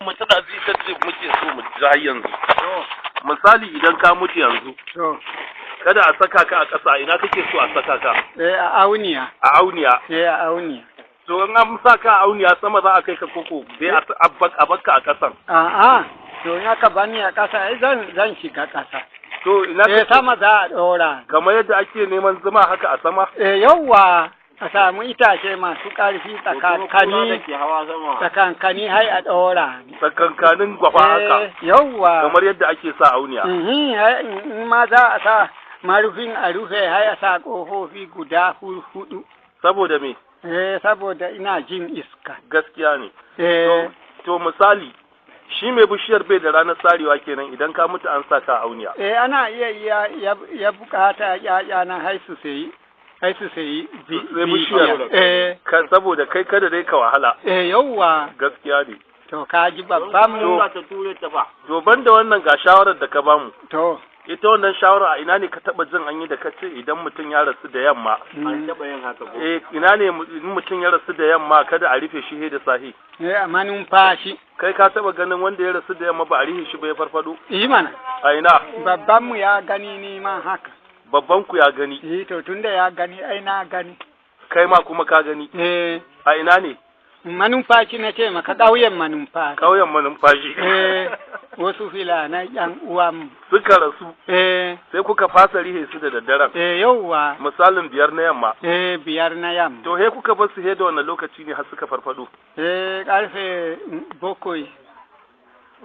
Mu tana ita ce muke so mu ji har yanzu. Misali, idan ka mutu yanzu, To, kada a saka ka a ƙasa, ina kake so a saka ka? Eh, a auniya. A auniya? Eh, a auniya. To, in an sa ka a auniya, sama za a kai ka koko dai a bakka a ƙasan? A'a, to in aka bani a ƙasa, ai zan shiga ƙasa. To, ina Eh, kake- sama za a ɗora. Kamar yadda ake neman zuma haka a sama? Eh, yawwa, a samu itace masu ƙarfi tsakankani, ke hawa sama. tsakankani hai a ɗora ni. Tsakankanin gwafa haka? Eh, yawwa. Kamar yadda ake sa auniya? Mhm, ai, in ma za a sa marufin a rufe, hai a sa ƙofofi guda huɗu. Saboda me? Eh, saboda ina jin iska. Gaskiya ne. Eh, To, misali, shi mai bishiyar bai da ranar sarewa kenan idan ka mutu an sa ka a auniya? Eh, ana iya ya bukata ‘ya'yana hai su sayi Sai bishiyar. Eh, Ka saboda kai kada dai ka wahala. Eh, yawwa. Gaskiya ne. To, ka ji babban mu. Ta ture ta fa. To, banda wannan, ga shawarar da ka bamu. To. Ita wannan shawara, a ina ne ka taba jin an yi da ka ce idan mutum ya rasu da yamma? An taɓa yin haka ko? Eh, ina ne in mutum ya rasu da yamma kada a rufe shi da sahi? Eh, amma numfashi. Kai ka taba ganin wanda ya rasu da yamma ba a rufe shi ba ya farfado? Yi mana. A ina? Babban mu ya gani, ni ma haka. Babban ku ya gani? Eh, to tunda ya gani, ai na gani. Kai ma kuma ka gani? Eh. A ina ne? Manumfashi na ce maka, ƙauyen Manumfashi. Ƙauyen Manumfashi? Eh, wasu filanai yan uwan. Suka rasu? Eh. Sai kuka fasa rihe su da daddaren? Eh, yauwa. Misalin 5 na yamma? Eh, 5 na yamma. To, he kuka bar su he da wannan lokaci ne har suka farfado? Eh, karfe 7,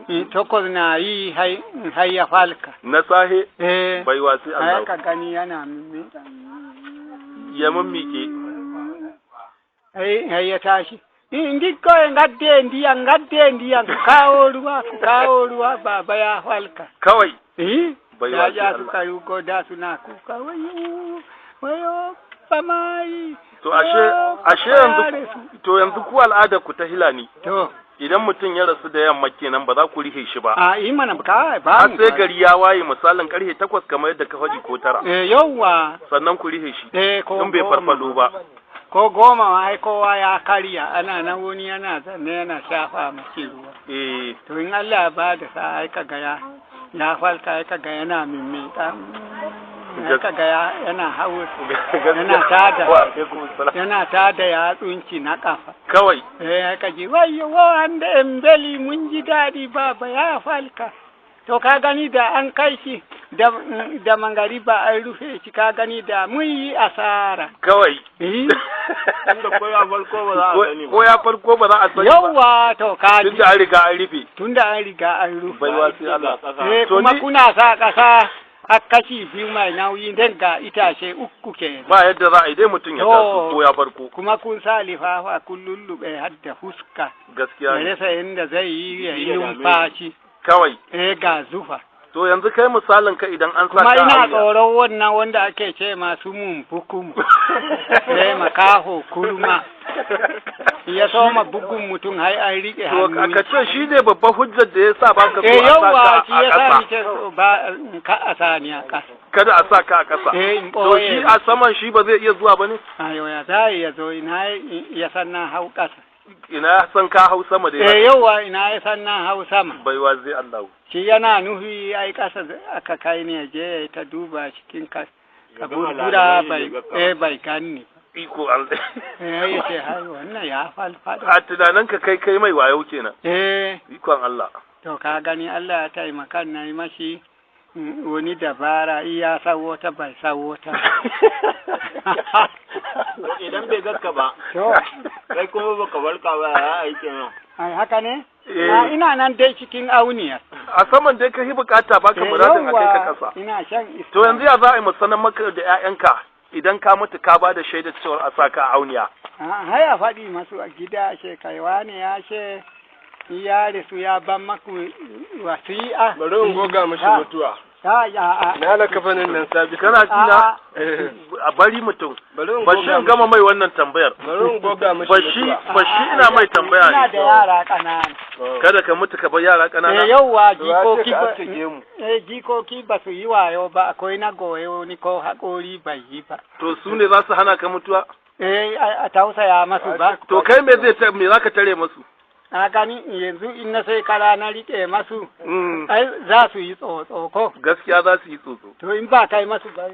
8 na yi hai ya falka. Na sahe? Eh. Baiwa sai Ai Allah. ka gani yana mimmi. Ya mummike. Ai ya tashi. Ndikko e ngadde ndiyam, ngadde ndiyam, ku kawo ruwa, ku kawo ruwa, baba ya falka. Kawai. Eh. Baiwa Ya sai ja Allah. suka rugo da suna kuka, wayo wayo bamai. To, ashe yanzu, to yanzu ku al'adar ku ta Hilani. To. Idan mutum ya rasu da yamma kenan ba za ku rihe shi ba? A yi mana ka ba Har mu. sai gari ya waye, misalin karfe 8 kamar yadda ka faɗi, ko 9. Eh, yauwa. Sannan ku rihe shi. Eh, ko In bai 10. farfado ba. Ko 10 ma ai kowa ya karya, ana nan wani yana zanne yana shafa mashi ruwa. To, in Allah ya ba da sa, ai kaga ya falka, ai kaga yana mimmiƙa. Ai kaga yana hawo yana tada Wa alaikum salam. yana tada yatsunci na kafa. Kawai. Eh, aka ji wayyo wanda embeli, mun ji daɗi, baba ya falka. To, ka gani da an kai shi da mangariba an rufe shi, ka gani da mun yi asara. Kawai. Eh. Tunda ko ya farko ba za a sani ba. Ko ya farko ba za a sani ba. Yawwa, to ka ji. Tunda an riga an rufe. Tunda an riga an rufe. Baiwa sai Allah. Eh, To kuma kuna sa ƙasa a kashi biyu mai nauyi dan ga itace uku kenan. Ba yadda za a yi dai mutum ya To. taso ko ya farko. Kuma kun sa lifafa, kun lullube har da fuska. Gaskiya Ya ne. rasa inda zai yi ya yi Ya dame. numfashi. Kawai. Eh, ga zufa. To, yanzu kai misalin ka idan an sa Kuma ka ina a wuya. tsoron wannan wanda ake ce masu mun bukumu. Eh, makaho kurma. Ya soma bugun mutum har an riƙe To, hannu. ka ce shi ne babban hujjar da ya sa ba ka so Eh, a sa yawwa, ka shi a ya sa ƙasa. ni ce so ba ka a sa ni a ƙasa. Kada a sa ka a ƙasa. Eh, in To, ɓoye. shi a saman shi ba zai iya zuwa ba ne? Ayo, ya za ya zo, ina ya san na hau ƙasa? Ina ya san ka hau sama da Eh, yauwa, ina ya san na hau sama? Baiwa zai Allah. Shi yana nufi ai ƙasa aka kai ne, ya je ya yi ta duba cikin kaburbura, bai eh bai ganni. Iko Allah. Eh, ya ce hai wannan ya falfado. A tunanin ka kai mai wayo kenan. Eh. Ikon Allah. To, ka gani Allah ya taimaka na yi mashi wani dabara, iya san wata bai san wata. To, idan bai gakka ba, To, kai kuma baka barka ba, ya aiki nan. Ai haka ne? Eh. Ah, ina nan dai cikin auniyar. A saman dai ka yi bukata, baka Eh, muradin a kai ka yawwa, ƙasa. ina shan iska. To, yanzu ya za a yi mu sanar maka da 'ya'yanka idan ka mutu ka ba da shaidar cewar a sa ka a auniya? Ah, hai a faɗi masu a gida, ce kaiwa ne ya ce ya rasu ya ban maku wasi'a. Bari in goga mashi Ah, mutuwa. Ah, ya, ah. Na halaka kafanin nan sabi. Kana ji na? Eh. A bari mutum. Bari in Bashi goga in gama mai wannan tambayar. Bari in goga mashi Bashi mutuwa. bashi ina mai tambaya Ina da ne. yara ƙanana. Kada ka mutu ka bar yara ƙanana. Eh, yauwa, To ya ce jikoki ka ba aske gemu. eh, jikoki ba su yi wayo ba, akwai na goyo ni ko haƙori bai yi ba. To, su ne za su hana ka mutuwa? Eh, a tausaya masu ba. To, kai me zai me zaka tare musu? Na gani yanzu in na sai kara na rike masu, ai za su yi tsotso ko? Gaskiya za su yi tsotso. To in ba kai masu ba,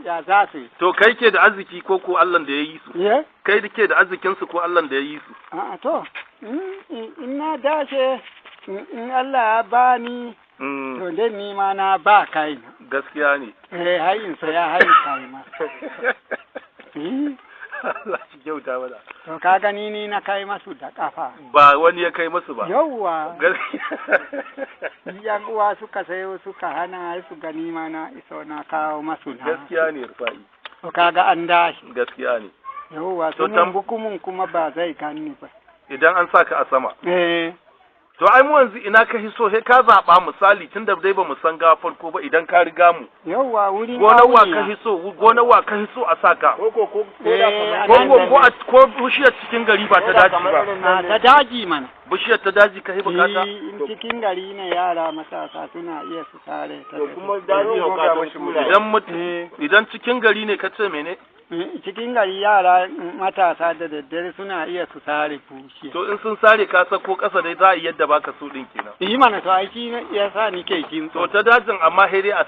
ya za su yi? To kai ke da arziki ko ko Allah da ya yi su? Ye? Kai da ke da arzikin su ko Allah da ya yi su? A'a, to in na dace, in Allah ya bani, to dai ni ma na ba kai na. Gaskiya ne. Eh, har in saya, har in kai ma. Eh, Allah shi kyauta mana. To ka gani ni na kai masu da kafa. Ba wani ya kai masu ba. Yawwa. Gaskiya. Yan uwa suka sayo suka hana su gani ma na iso na kawo masu na. Gaskiya ne, Rufa'i. To kaga an dashi. Gaskiya ne. Yawwa, To sunan bukumun kuma ba zai ganni ba. Idan an saka a sama. Eh. To ai mu yanzu ina ka hiso, he ka zaɓa misali, tunda dai ba mu san gawa farko ba, idan ka riga mu. Yawwa, wurin Gonar wa ka auniya. hiso, gonar wa ka hiso a saka? Ko ko ko ko da Eh, kamar a Ko nan ko da ko a ko bishiyar cikin gari ba ta ko da daji kamar ba. irin A nan ta ne. daji mana. Bishiyar ta daji ka hi bukata? Eh, in cikin gari ne yara matasa suna iya su sare ta. To kuma daji Goga bukatun mashi kuraye. Idan mutum Eh. idan cikin gari ne ka ce mene? Cikin gari yara matasa da daddare suna iya su sare bushiya. To in sun sare ka sako ƙasa dai za a yi yadda baka so din kenan. Yi mana, to ai shi ne ya sa ni ke jin To ta dajin amma sai dai a